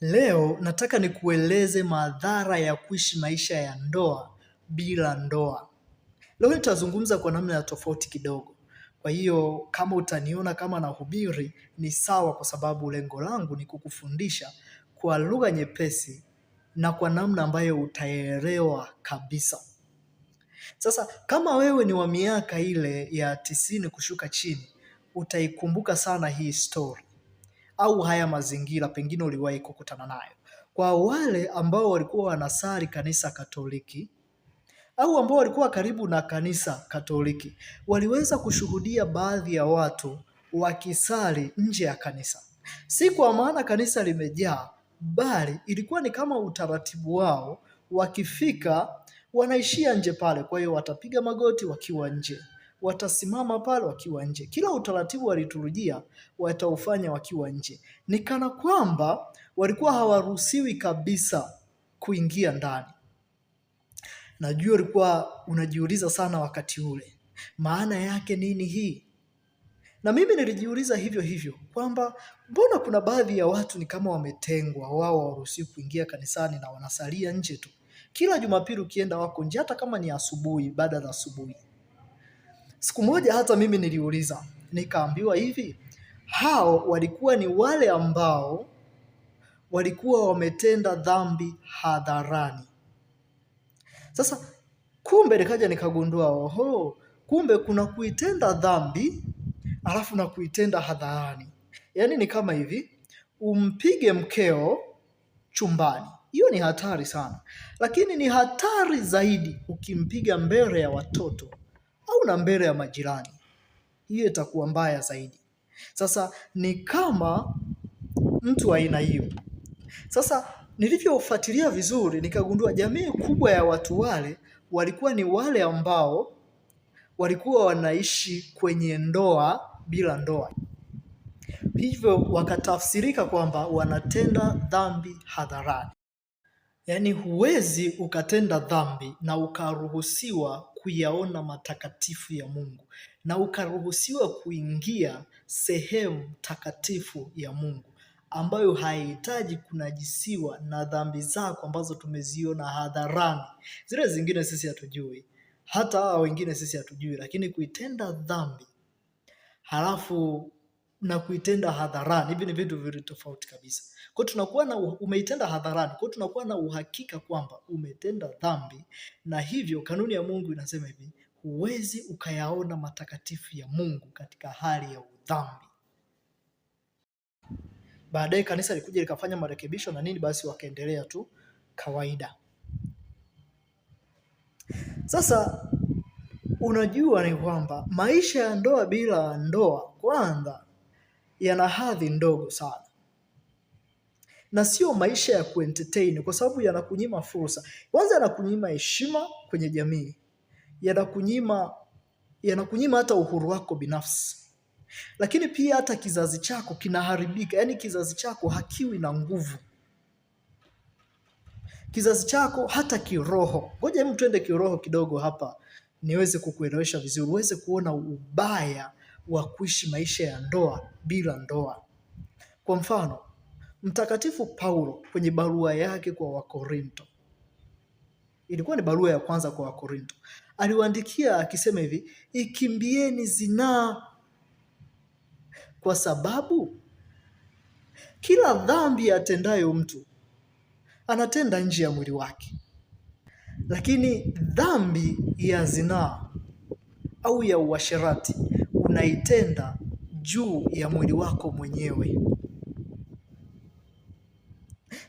Leo nataka nikueleze madhara ya kuishi maisha ya ndoa bila ndoa. Leo nitazungumza kwa namna ya tofauti kidogo. Kwa hiyo kama utaniona kama nahubiri ni sawa, kwa sababu lengo langu ni kukufundisha kwa lugha nyepesi na kwa namna ambayo utaelewa kabisa. Sasa kama wewe ni wa miaka ile ya 90 kushuka chini, utaikumbuka sana hii story au haya mazingira pengine uliwahi kukutana nayo. Kwa wale ambao walikuwa wanasali kanisa Katoliki au ambao walikuwa karibu na kanisa Katoliki, waliweza kushuhudia baadhi ya watu wakisali nje ya kanisa, si kwa maana kanisa limejaa, bali ilikuwa ni kama utaratibu wao, wakifika wanaishia nje pale. Kwa hiyo watapiga magoti wakiwa nje, watasimama pale wakiwa nje. Kila utaratibu wa liturujia wataufanya wakiwa nje, ni kana kwamba walikuwa hawaruhusiwi kabisa kuingia ndani. Najua ulikuwa unajiuliza sana wakati ule, maana yake nini hii? Na mimi nilijiuliza hivyo hivyo kwamba mbona kuna baadhi ya watu ni kama wametengwa, wao hawaruhusiwi kuingia kanisani na wanasalia nje tu. Kila Jumapili ukienda wako nje, hata kama ni asubuhi, ibada za asubuhi. Siku moja hata mimi niliuliza, nikaambiwa hivi, hao walikuwa ni wale ambao walikuwa wametenda dhambi hadharani. Sasa kumbe nikaja nikagundua, oho, kumbe kuna kuitenda dhambi alafu na kuitenda hadharani. Yaani ni kama hivi, umpige mkeo chumbani, hiyo ni hatari sana, lakini ni hatari zaidi ukimpiga mbele ya watoto au na mbele ya majirani, hiyo itakuwa mbaya zaidi. Sasa ni kama mtu aina hiyo. Sasa nilivyofuatilia vizuri, nikagundua jamii kubwa ya watu wale walikuwa ni wale ambao walikuwa wanaishi kwenye ndoa bila ndoa, hivyo wakatafsirika kwamba wanatenda dhambi hadharani. Yaani huwezi ukatenda dhambi na ukaruhusiwa kuyaona matakatifu ya Mungu na ukaruhusiwa kuingia sehemu takatifu ya Mungu ambayo haihitaji kunajisiwa na dhambi zako ambazo tumeziona hadharani. Zile zingine sisi hatujui, hata hawa wengine sisi hatujui, lakini kuitenda dhambi halafu na kuitenda hadharani, hivi ni vitu viwili tofauti kabisa. Kwa hiyo tunakuwa na umeitenda hadharani, kwa hiyo tunakuwa na uhakika kwamba umetenda dhambi, na hivyo kanuni ya Mungu inasema hivi, huwezi ukayaona matakatifu ya Mungu katika hali ya udhambi. Baadaye kanisa likuja likafanya marekebisho na nini, basi wakaendelea tu kawaida. Sasa unajua ni kwamba maisha ya ndoa bila ndoa kwanza yana hadhi ndogo sana, na sio maisha ya kuentertain, kwa sababu yanakunyima fursa. Kwanza yanakunyima heshima kwenye jamii, yanakunyima hata uhuru wako binafsi, lakini pia hata kizazi chako kinaharibika. Yaani kizazi chako hakiwi na nguvu, kizazi chako hata kiroho. Ngoja hebu twende kiroho kidogo hapa niweze kukuelewesha vizuri, uweze kuona ubaya wa kuishi maisha ya ndoa bila ndoa. Kwa mfano, Mtakatifu Paulo kwenye barua yake kwa Wakorinto, ilikuwa ni barua ya kwanza kwa Wakorinto, aliwaandikia akisema hivi, ikimbieni zinaa, kwa sababu kila dhambi atendayo mtu anatenda nje ya mwili wake, lakini dhambi ya zinaa au ya uasherati unaitenda juu ya mwili wako mwenyewe.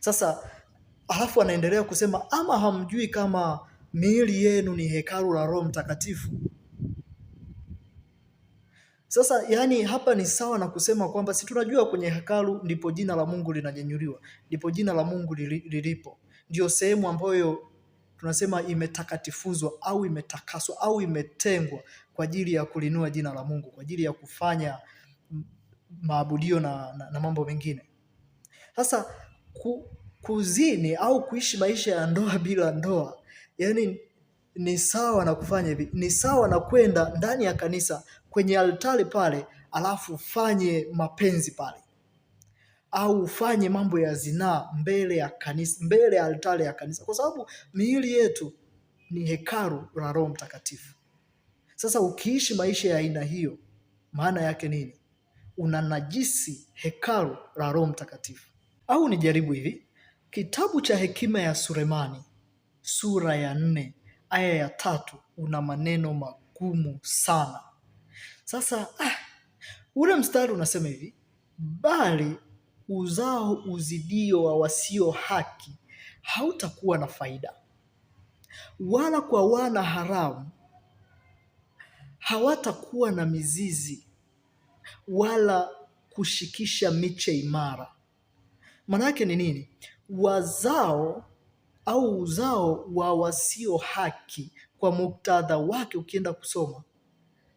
Sasa alafu anaendelea kusema, ama hamjui kama miili yenu ni hekalu la Roho Mtakatifu? Sasa yani hapa ni sawa na kusema kwamba si tunajua kwenye hekalu ndipo jina la Mungu linanyanyuliwa, ndipo jina la Mungu lilipo, ndio sehemu ambayo tunasema imetakatifuzwa au imetakaswa au imetengwa kwa ajili ya kulinua jina la Mungu, kwa ajili ya kufanya maabudio na mambo mengine. Sasa kuzini au kuishi maisha ya ndoa bila ndoa, yani ni sawa na kufanya hivi, ni sawa na kwenda ndani ya kanisa kwenye altari pale, alafu fanye mapenzi pale. au ufanye mambo ya zinaa mbele ya kanisa, mbele ya altare ya kanisa, kwa sababu miili yetu ni hekalu la Roho Mtakatifu. Sasa ukiishi maisha ya aina hiyo, maana yake nini? Unanajisi hekalu la Roho Mtakatifu. Au nijaribu hivi, kitabu cha Hekima ya Sulemani sura ya 4 aya ya 3 una maneno magumu sana. Sasa ule mstari unasema hivi, bali uzao uzidio wa wasio haki hautakuwa na faida, wala kwa wana haramu hawatakuwa na mizizi wala kushikisha miche imara. Maana yake ni nini? Wazao au uzao wa wasio haki, kwa muktadha wake ukienda kusoma,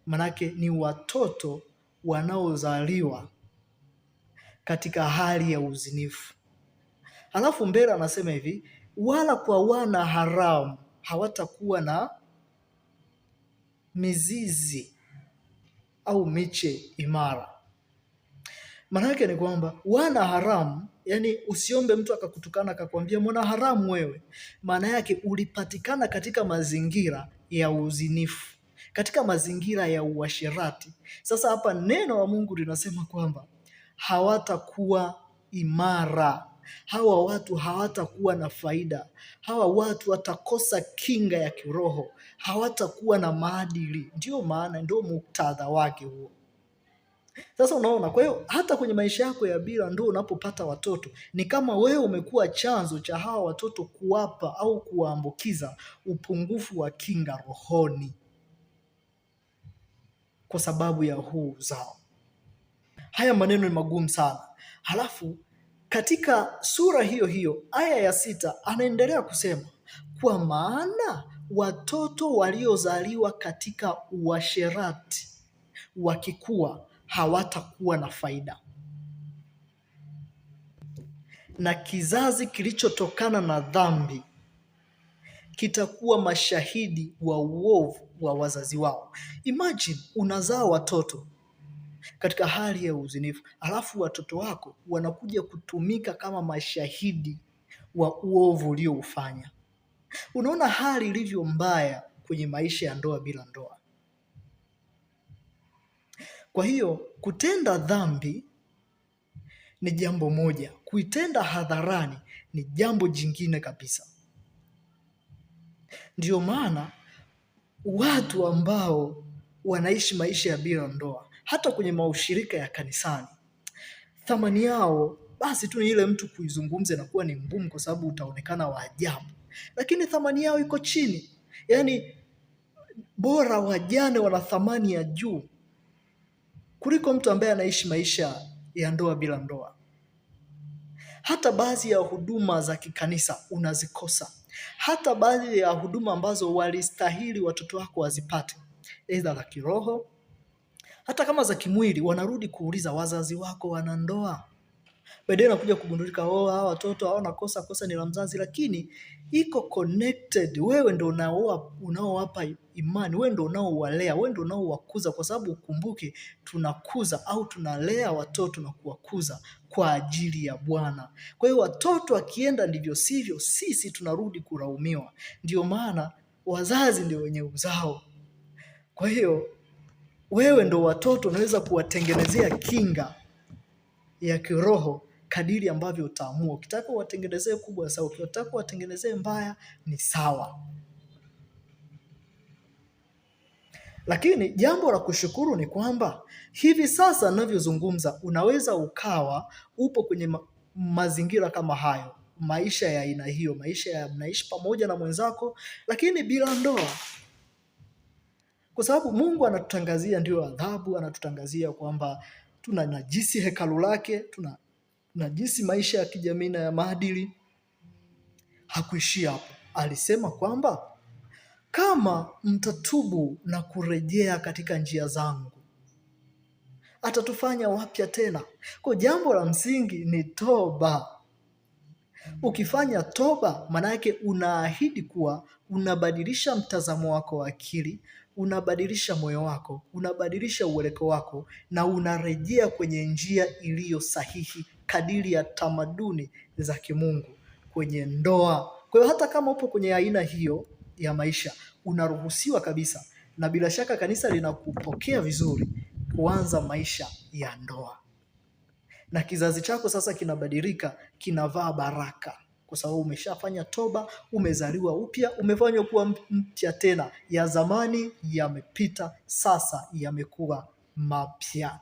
manake ni watoto wanaozaliwa katika hali ya uzinifu. Halafu mbele anasema hivi, wala kwa wana haramu hawatakuwa na mizizi au miche imara. Maana yake ni kwamba wana haramu, yani usiombe mtu akakutukana akakwambia mwana haramu wewe. Maana yake ulipatikana katika mazingira ya uzinifu, katika mazingira ya uasherati. Sasa hapa neno la Mungu linasema kwamba hawatakuwa imara, hawa watu hawatakuwa na faida, hawa watu watakosa kinga ya kiroho, hawatakuwa na maadili. Ndio maana, ndio muktadha wake huo. Sasa unaona, kwa hiyo hata kwenye maisha yako ya bila ndoa unapopata watoto ni kama wewe umekuwa chanzo cha hawa watoto kuwapa au kuwaambukiza upungufu wa kinga rohoni kwa sababu ya huu uzao. Haya maneno ni magumu sana. Halafu katika sura hiyo hiyo aya ya 6 anaendelea kusema, kwa maana watoto waliozaliwa katika uasherati wakikua hawatakuwa na faida, na kizazi kilichotokana na dhambi kitakuwa mashahidi wa uovu wa wazazi wao. Imagine unazaa watoto katika hali ya uzinifu, alafu watoto wako wanakuja kutumika kama mashahidi wa uovu ulioufanya. Unaona hali ilivyo mbaya kwenye maisha ya ndoa bila ndoa. Kwa hiyo kutenda dhambi ni jambo moja, kuitenda hadharani ni jambo jingine kabisa. Ndiyo maana watu ambao wanaishi maisha ya bila ndoa, hata kwenye maushirika ya kanisani, thamani yao basi tu ni ile mtu kuizungumza inakuwa ni ngumu, kwa sababu utaonekana wa ajabu, lakini thamani yao iko chini. Yaani bora wajane wana thamani ya juu kuliko mtu ambaye anaishi maisha ya ndoa bila ndoa. Hata baadhi ya huduma za kikanisa unazikosa, hata baadhi ya huduma ambazo walistahili watoto wako wazipate, aidha za kiroho, hata kama za kimwili, wanarudi kuuliza wazazi wako wana ndoa? Baadaye nakuja kugundulika, oh, hawa watoto hawana kosa, kosa ni la mzazi, lakini iko connected. Wewe ndo unaowapa imani, wewe ndo unaowalea, wewe ndo unaowakuza, kwa sababu ukumbuke, tunakuza au tunalea watoto na kuwakuza kwa ajili ya Bwana. Kwa hiyo watoto wakienda ndivyo sivyo, sisi tunarudi kulaumiwa. Ndio maana wazazi ndio wenye uzao. Kwa hiyo wewe ndo watoto unaweza kuwatengenezea kinga ya kiroho kadiri ambavyo utaamua. Ukitaka uwatengenezee kubwa sawa, ukitaka uwatengenezee mbaya ni sawa. Lakini jambo la kushukuru ni kwamba hivi sasa ninavyozungumza, unaweza ukawa upo kwenye mazingira kama hayo, maisha ya aina hiyo, maisha ya mnaishi pamoja na mwenzako, lakini bila ndoa, kwa sababu Mungu anatutangazia ndio adhabu, anatutangazia kwamba tuna najisi hekalu lake, tuna najisi maisha ya kijamii na ya maadili. Hakuishia hapo, alisema kwamba kama mtatubu na kurejea katika njia zangu atatufanya wapya tena. Kwa jambo la msingi ni toba. Ukifanya toba, maana yake unaahidi kuwa unabadilisha mtazamo wako wa akili, unabadilisha moyo wako, unabadilisha uelekeo wako na unarejea kwenye njia iliyo sahihi kadiri ya tamaduni za kimungu kwenye ndoa. Kwa hiyo hata kama upo kwenye aina hiyo ya maisha, unaruhusiwa kabisa, na bila shaka kanisa linakupokea vizuri kuanza maisha ya ndoa, na kizazi chako sasa kinabadilika, kinavaa baraka kwa sababu umeshafanya toba, umezaliwa upya, umefanywa kuwa mpya tena. Ya zamani yamepita, sasa yamekuwa mapya.